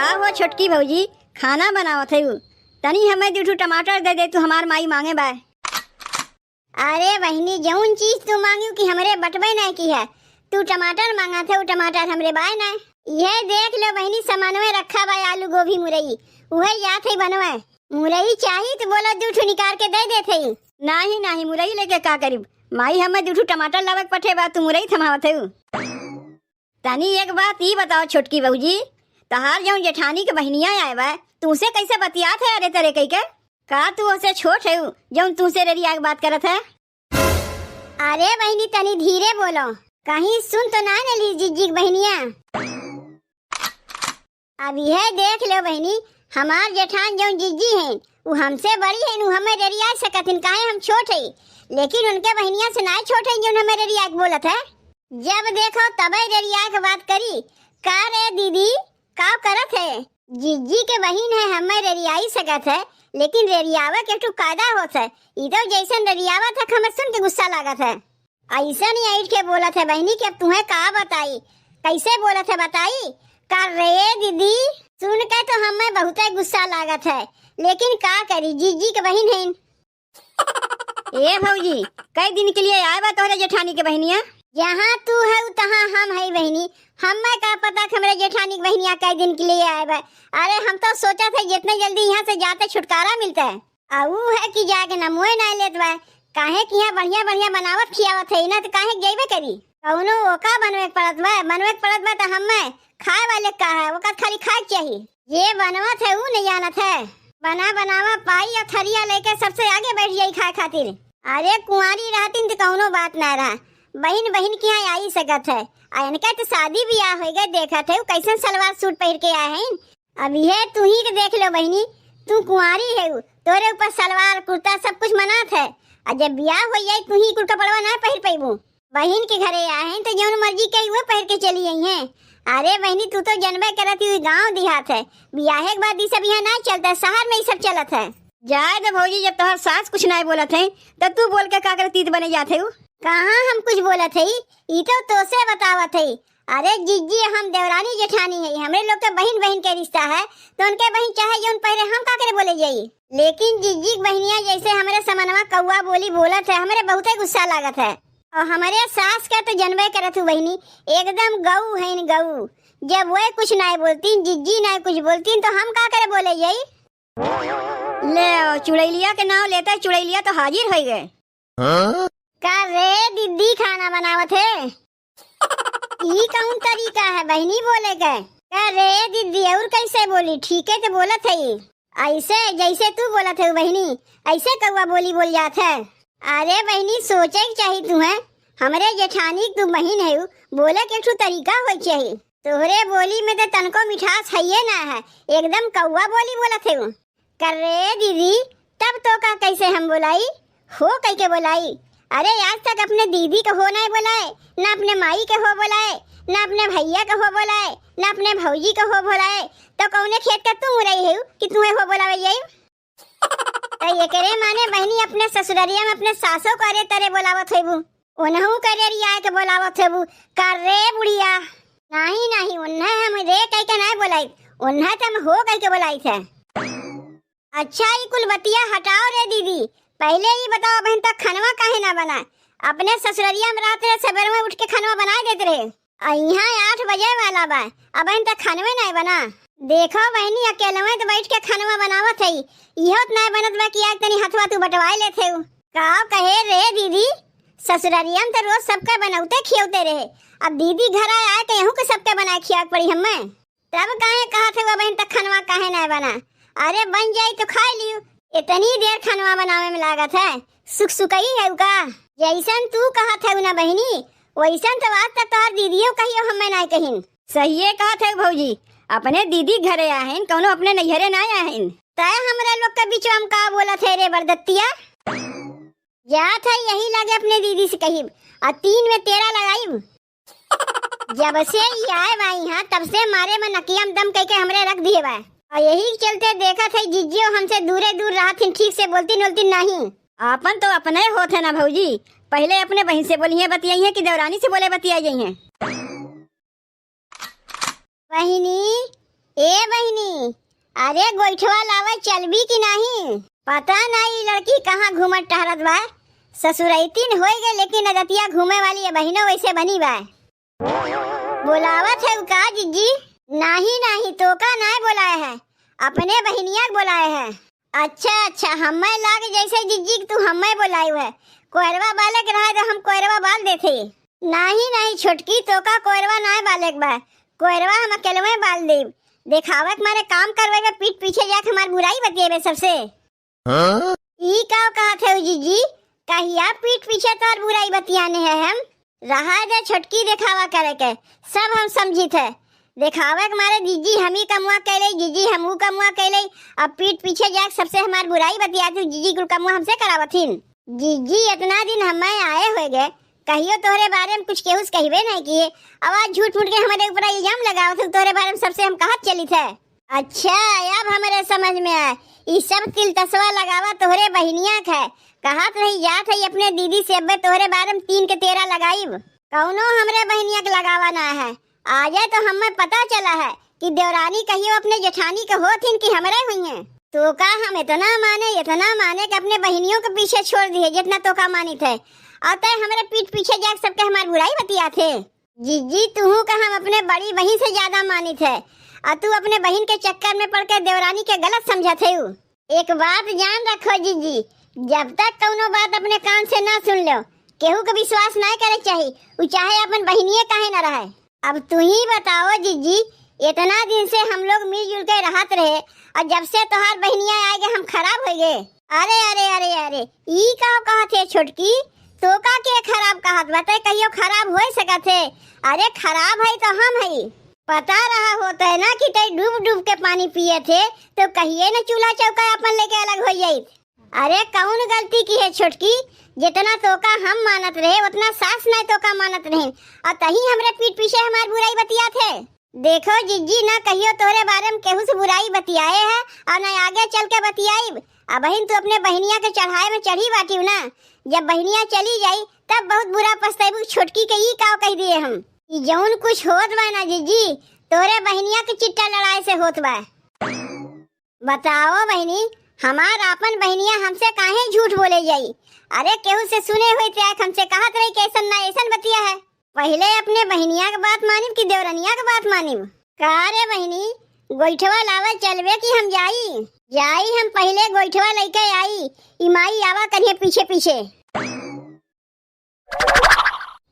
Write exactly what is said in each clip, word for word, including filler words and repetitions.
अब वो छोटकी भौजी खाना बनावत है, तनी हमें दू ठो टमाटर दे दे, तू हमार माई मांगे बाय। अरे बहिनी, जौन चीज तू मांगियो कि हमरे बटबे नहीं की है, तू टमाटर मांगत है, वो टमाटर हमरे बाय ना। यह देख लो बहिनी, सामानवे रखा बा, आलू, गोभी, मुरई, उहे जात है बनवे। मुरई चाही तो बोलो, दू ठो निकाल के दे देत है। नाही, नाही, मुरई लेके का करीब? माई हमें दू ठो टमाटर लावे के पठे बा, तू मुरई थमावत है। तनी एक बात ई बताओ छोटकी भौजी, तहार जौन जेठानी के बहिनिया आए बा, तुमसे कैसे बतियात है अरे तरे कई के? का तू ओसे छोट है जौन तुमसे रेरिया के बात करत है? अरे बहिनी, तनी धीरे बोलो, कहीं सुन तो ना न ली जिज्जी के बहिनिया। अब यह देख लो बहिनी, हमार जेठान जौन जिज्जी हैं, उ हमसे बड़ी हैं, उ हमें रेरिया सकत हैं, काहे हम छोट हैं, लेकिन उनके बहिनिया से नाय छोट हैं जौन हमें रेरिया के बोलत है। जब देखो तबे रेरिया के बात करी। का रे दीदी, का करत है? जिज्जी के बहिन है, हमें रेरियाई सकत है, लेकिन रेरियावे के एक ठो कायदा होत है। ई तो जैसन रेरियावत है, हमें सुन के गुस्सा लागत है। ऐसन ही ऐठ के बोलत है बहिनी कि अब तुम्हें का बताई, कैसे बोलत है बताई? का रे दीदी, सुन के तो हमें बहुते गुस्सा लागत है, लेकिन का करी, जिज्जी के बहिन है। ए भौजी, कई दिन के लिए आए बा तोहरे जेठानी के बहिनिया? जहाँ तू है तहाँ हम है बहिनी। हमें का पता कि हमरे जेठानी के बहिनिया कई दिन के लिए आए बा। अरे हम तो सोचत है जितने जल्दी यहाँ से जाते छुटकारा मिलता है। आ ऊ है कि जाके नमुए ना लेत बा, काहे कि यहाँ बढ़िया बढ़िया बनावत खियावत है, ना तो काहे के जइबे करी। कौनो ओका बनवे के पड़त बा, बनवे के पड़त बा तो हमें खाए वाले का है, ओका खाली खाए के चाही। जे बनवत है ऊ नहीं जानत है। बना बनावा पाई और थरिया लेके सबसे आगे बैठ जाई खाए खातिर। अरे कुंवारी रहतीन तो कौनो बात ना रहा, बहिन बहिन के यहाँ आई सकत है। आ इनका तो शादी ब्याह हो गए, देखत है ऊ कैसन सलवार सूट पहिर के आए हैं। अब यह तू ही के देख लो बहिनी, तू कुंवारी है, तोरे ऊपर सलवार कुर्ता सब कुछ मनात है, और जब ब्याह हो जाए तू ही कुल कपड़वा ना पहिर पैबू। बहिन के घरे आए हैं तो जौन मर्जी कही वो पहिर के चली आई हैं। अरे बहिनी, तू तो जनबे करत ही गाँव देहात है, ब्याहे के बाद ई सब यहाँ ना चलता है, शहर में ई सब चलत है। जाए दे भौजी, जब तोहर सास कुछ ना बोलत है तो तू बोल के का करे तीत बने जात है? कहाँ हम कुछ बोलत है, ई तो तोसे बतावत है। अरे जिज्जी, हम देवरानी जेठानी है, हमरे लोग के बहिन बहिन के रिश्ता है, तो उनके बहिन चाहे जौन पहिरे, हम का करे बोले जाई। लेकिन जिज्जी के बहिनिया जैसे हमरे समनवा कौआ बोली बोलत है, हमरे बहुते गुस्सा लागत है। और हमरे सास का तो जनबे करत हूँ बहिनी, एकदम गऊ है गऊ। जब वे कुछ ना बोलतीन, जिज्जी ना कुछ बोलतीन, तो हम का करे बोले जाई। ले, चुड़ैलिया के नाव लेते, चुड़ैलिया तो हाजिर हो गए। हाँ? का रे दीदी खाना बनावत है? ई कौन तरीका है बहिनी बोले के? का रे दीदी, और कैसे बोली? ठीके तो बोलत है ई। ऐसे जैसे तू बोलत है बहिनी, ऐसे कौआ बोली बोल जात है। अरे बहिनी, सोचे के चाही तू है, हमरे जेठानी के तू बहिन है, बोले के एक ठो तरीका होए चाही। तोहरे बोली में तो तनको मिठास हइये ना है, एकदम कौआ बोली बोलत है। का रे दीदी, तब तो का कैसे हम बोलाई? हो कह के बोलाई। अरे आज तक अपने दीदी के हो नहीं बोलाए, ना अपने माई के हो बोलाए, ना अपने भैया के हो बोलाए, ना अपने भौजी के हो बोलाए, तो कौने खेत का तू रही है कि तुम्हें हो बोलावे जाई? तो एकरे माने बहिनी अपने ससुररिया में अपने सासों को अरे तरे बोलावत होइबू, ओनहू के रेरिया के बोलावत होइबू। का रे बुढ़िया, नहीं नहीं, उन्हें हम रे कह के नहीं बोलाई, उन्हें तो हम हो कह के बोलाई थे। अच्छा, ई कुल बतिया हटाओ रे दीदी, पहले ई बताओ, अबहिन तक खनवा काहे ना बना? अपने ससुररिया में रात रे सबेर में उठ के खनवा बनाए देत रहे, आ इहाँ आठ बजे वाला बा, अबहिन तक खनवे नहीं बना। देखो बहिनी, अकेलवे तो बैठ के खनवा बनावत है, इहो तो नहीं बनत बा कि आज तनी हथवा तू बटवाए लेत है। का कहे रे दीदी, ससुररिया में तो रोज सबका बनौते खियौते रहे, अब दीदी घर आए, आए तो यहू के सबके बनाए खिया के पड़ी हमें। तब काहे कहत है वो बहन, त खनवा काहे ना बना? अरे बन जाई तो खाई लियो। इतनी देर खनवा बनावे में लागत है, सुख सुकई है का? जैसन तू कहत है ना बहिनी, वैसन तो आज तक तोहर दीदियों कहियो हमें ना कहिन। सहिए कहत है भौजी, अपने दीदी घरे आहन, कौनो अपने नैहरे ना आहन। तय हमरा लोग के बीच में का बोलत है रे बरदत्तिया? जात है यही लागे अपने दीदी से कहिब, आ तीन में तेरह लगाइब। जब से ई आए बा इहाँ, तब से मारे में नकिया में दम कइके हमरे रख दिए बा। और यही के चलते देखत है जिज्जियो हमसे दूरे दूर रहत हिन, ठीक से बोलतिन उलतिन नहीं। आपन तो अपने होत है ना भौजी, पहले अपने बहिन से बोलिए बतियाइए कि देवरानी से बोले बतिया जाइए। बहिनी, ए बहिनी, अरे गोइठवा लावे चलबी कि नाही? पता नाही ई लड़की कहाँ घूमत टहरत बा। ससुरैतिन होई गए, लेकिन अदतिया घूमे वाली ये बहिनो वैसे बनी बा। बोलावत है का जिज्जी? नाही, नाही, तोका नाय बोलाए है, अपने बहिनिया के बोलाए है। अच्छा, अच्छा, हमें लाग जैसे जिज्जी कि तू हमें बोलायु है। कोयरवा बाले के रहा तो हम कोयरवा बाल देते। नाही, नाही छोटकी, तोका कोयरवा नाय बाले के बा, कोयरवा हम अकेलवे बाल देब। देखावे के मारे काम करवे में पीठ पीछे जाके हमार बुराई बतियेबे सबसे। हाँ? ई का कहत है जिज्जी? कहिया पीठ पीछे तोर बुराई बतियाने है हम? रहा दे छोटकी देखावा करे के, सब हम समझित है। देखावे के मारे जिज्जी हम ही कमुआ कैले, जिज्जी हम ऊ कमुआ कैले। अब पीठ पीछे जाके सबसे हमार बुराई बतियात हू, जिज्जी कुल कमुआ हमसे करावत हिन। जिज्जी इतना दिन हमें आए होए गए, कहियो तोहरे बारे में कुछ केहू से कहिबे नहीं किए। अब आज झूठ मूठ के हमारे ऊपर इल्जाम लगावत हू, तोहरे बारे में सबसे हम कहत चलित है। अच्छा, अब हमरे समझ में आए, ई सब तिल तसवा लगावा तोहरे बहिनिया के है। कहत रही जात है अपने दीदी से, अब्बे तोहरे बारे में तीन के तेरह लगाइब। कौनो हमरे बहिनिया के लगावा ना है। आजे तो हमें पता चला है कि देवरानी कहियो अपने जेठानी के होत हिन कि हमरे हुई हैं। तोका हम इतना माने, इतना माने कि अपने बहिनियों के पीछे छोड़ दिए जितना तोका मानित है। और तय हमरे पीठ पीछे जाके सबके हमार बुराई बतियात है। जिज्जी, तू का हम अपने बड़ी बहिन से ज्यादा मानित है, और तू अपने बहिन के चक्कर में पड़ के देवरानी के गलत समझत है। एक बात जान रखो जिज्जी, जब तक कौनो बात अपने कान से ना सुन लो, केहू के विश्वास ना करे चाही, उ चाहे अपन बहिनिये काहे ना रहे। अब तू ही बताओ जिज्जी, इतना दिन से हम लोग मिलजुल के रहत रहे, और जब से तोहार बहिनिया आए गए हम खराब हो गए? अरे, अरे, अरे, अरे, ई का कहत है छोटकी? तोका के खराब कहत बा? तय कहियो खराब हो सकत है? अरे, खराब है तो हम है। पता रहा होत है ना कि तय डूब डूब के पानी पिए थे, तो कहिए न चूल्हा चौका अपन लेके अलग हो जाइत। अरे, कौन गलती की है छोटकी? जितना तोका हम मानत रहे, उतना सास नहीं तोका मानत रहे, और तही हमरे पीठ पीछे हमार बुराई बतियात है। देखो जिज्जी, ना कहियो तोहरे बारे में केहू से बुराई बतियाए है, और ना आगे चल के बतियाइब। अबहिन तू अपने बहिनिया के चढ़ाए में चढ़ी बाटिउ ना, जब बहिनिया चली जाई, तब बहुत बुरा पछतैबू। छोटकी के ई काव कह दिए हम। ई जौन कुछ होत बा ना जिज्जी, तोहरे बहिनिया के चिट्टा लड़ाए से होत बा। बताओ बहिनी, हमार आपन बहिनिया हमसे काहे झूठ बोले जाई? अरे, केहू से सुने होई ते आके हमसे कहत रही कि ऐसन ना ऐसन बतिया है। पहिले अपने बहिनिया के बात मानिब कि देवरनिया के बात मानिब? का रे बहिनी, गोइठवा लावे चलबे कि हम जाई? जाई, हम पहिले गोइठवा लइके आई, ई माई आवा करिहे पीछे पीछे।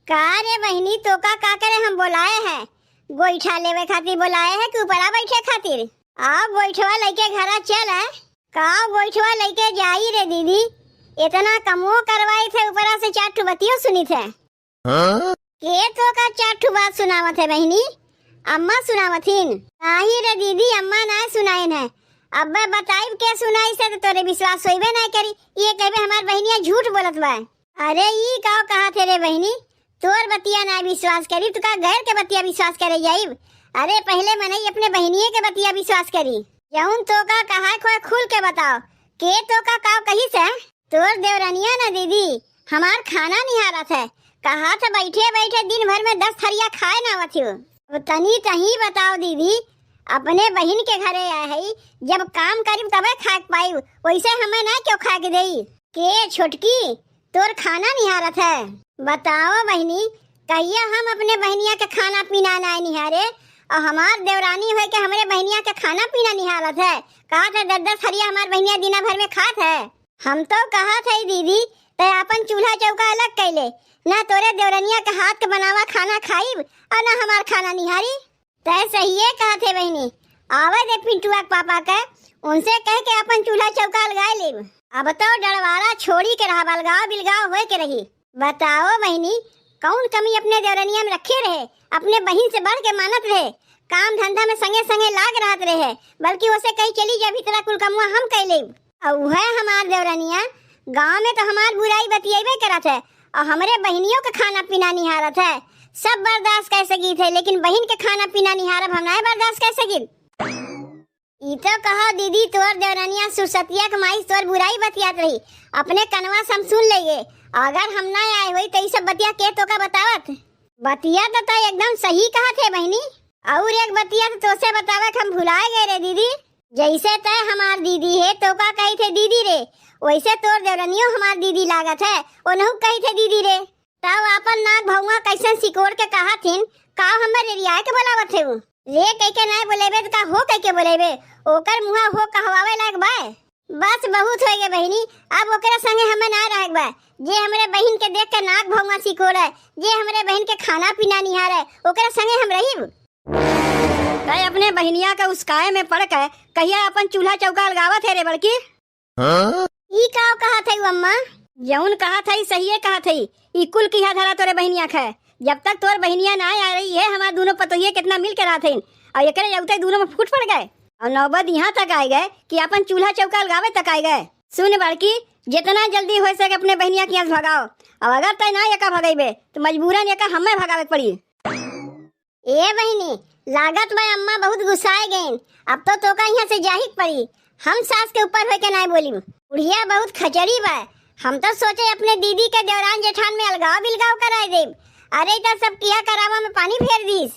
का रे बहिनी, तोका का करे हम बोलाए है? गोइठा लेवे खातिर बोलाए है कि ऊपरा बैठे खातिर? आओ गोइठवा लइके घरा चल है। का गोइठवा लइके जाई रे दीदी? इतना कमो करवाई थे, ऊपरा से चार ठो बतियो सुनी थे। हाँ? के तोका चार ठो बात सुनावत है बहिनी? अम्मा सुनावत हिन? नाही रे दीदी, अम्मा ना सुनाइन है। अब्बे बताइब के सुनाई से तो तोरे विश्वास होइबे ना करी। ये कहबे हमार बहिनिया झूठ बोलत बा। अरे ई काव कहा थे रे बहिनी, तोर बतिया ना विश्वास करी तो का गैर के बतिया विश्वास करे जाइब? अरे पहिले मनई अपने बहिनिये के बतिया विश्वास करी। जौन तोका कहा खोए खुल के बताओ, के तोका काव कही से? तोर देवरनिया ना दीदी, हमार खाना निहारत है, कहा था बैठे बैठे दिन भर में दस थरिया खाए ना आवत हो। अब तनी तही बताओ दीदी, अपने बहिन के घरे आए है, जब काम करीब तबे खाए के पाई, वैसे हमें ना क्यों खाए के देई? के छोटकी, तोर खाना निहारत है? बताओ बहिनी, कहिया हम अपने बहिनिया के खाना पीना ना निहारे, और हमार देवरानी होए के हमरे बहिनिया के खाना पीना निहारत है? कहा था दस दस थरिया हमार बहिनिया दिना भर में खात है। हम तो कहा थे दीदी, तै आपन चूल्हा चौका अलग कैले, ना तोरे देवरनिया के हाथ के बनावा खाना खाइब, और ना हमार खाना निहारी। तै सहिए कहा थे बहिनी, आवे दे पिंटुआ के पापा के, उनसे कह के आपन चूल्हा चौका अलगाए लेब। अब तो डड़वारा छोड़ी के रहा, अलगाव बिलगाव होए के रही। बताओ बहिनी, कौन कमी अपने देवरनिया में रखे रहे? अपने बहिन से बढ़ के मानत रहे, काम धंधा में संगे संगे लाग रहत रहे, बल्कि ओसे कही चली जा भीतरा कुल कमुआ हम कह लेब। और वह हमार देवरनिया गाँव में तो हमार बुराई बतियेबे करत है, और हमरे बहिनियों के खाना पीना निहारत है। सब बर्दाश्त कर सकीत है, लेकिन बहिन के खाना पीना निहारब हम नाय बर्दाश्त कर सकीत। ई तो कहो दीदी, तोर देवरनिया सुरसतिया के माई तोर बुराई बतियात रही, अपने कनवा से हम सुन लेंगे। अगर हम ना आए होई तो ई सब बतिया के तोका बतावत? बतिया तो तै एकदम सही कहा थे बहिनी। और एक बतिया तो तोसे बतावे के हम भुलाए गए रे दीदी। जैसे तय हमार दीदी है, तो का कही थे दीदी रे, वैसे तोर देवरनियो हमार दीदी लागत है, ओनहु कही थे दीदी रे। तब आपन नाक भौंवा कैसन सिकोड़ के कहा थिन, का हमर रेरिया के बोलावत है उ? रे कह के नाय बोलेबे त का हो कह के बोलेबे? ओकर मुहा हो कहवावे लायक बाय। बस बहुत होइगे बहिनी, अब ओकरे संगे हमें ना रहक बा। जे हमरे बहिन के देख के नाक भौंवा सिकोड़े, जे हमरे बहिन के खाना पीना निहारे, ओकरे संगे हम रहिब। तय अपने बहिनिया के उसकाए में पड़ के कहिया अपन चूल्हा चौका अलगावत है रे बड़की? हाँ? ई का कहत है अम्मा? जौन कहत है सहिए कहत है। ई कुल किहा धरा तोरे बहिनिया के है। जब तक तोर बहिनिया ना आ रही है, हमार दोनों पतोहिए कितना मिल के रहत हैं, और एकरे जौते दोनों में फूट पड़ गए। और नौबत यहाँ तक आए गए कि अपन चूल्हा चौका अलगावे तक आए गए। सुन बड़की, जितना जल्दी हो सके अपने बहिनिया के यहाँ से भगाओ, और अगर तय ना एका भगेबे तो मजबूरन एका हमें भगावे के पड़ी। ए बहिनी, लागत बा अम्मा बहुत गुस्साए गईन। अब तो तोका यहाँ से जाही के पड़ी। हम सास के ऊपर होके नाय बोली। बुढ़िया बहुत खचड़ी बा। हम तो सोचे अपने दीदी के देवरान जेठान में अलगाव बिलगाव कराए देब। अरे, इधर सब किया करावा में पानी फेर दीस।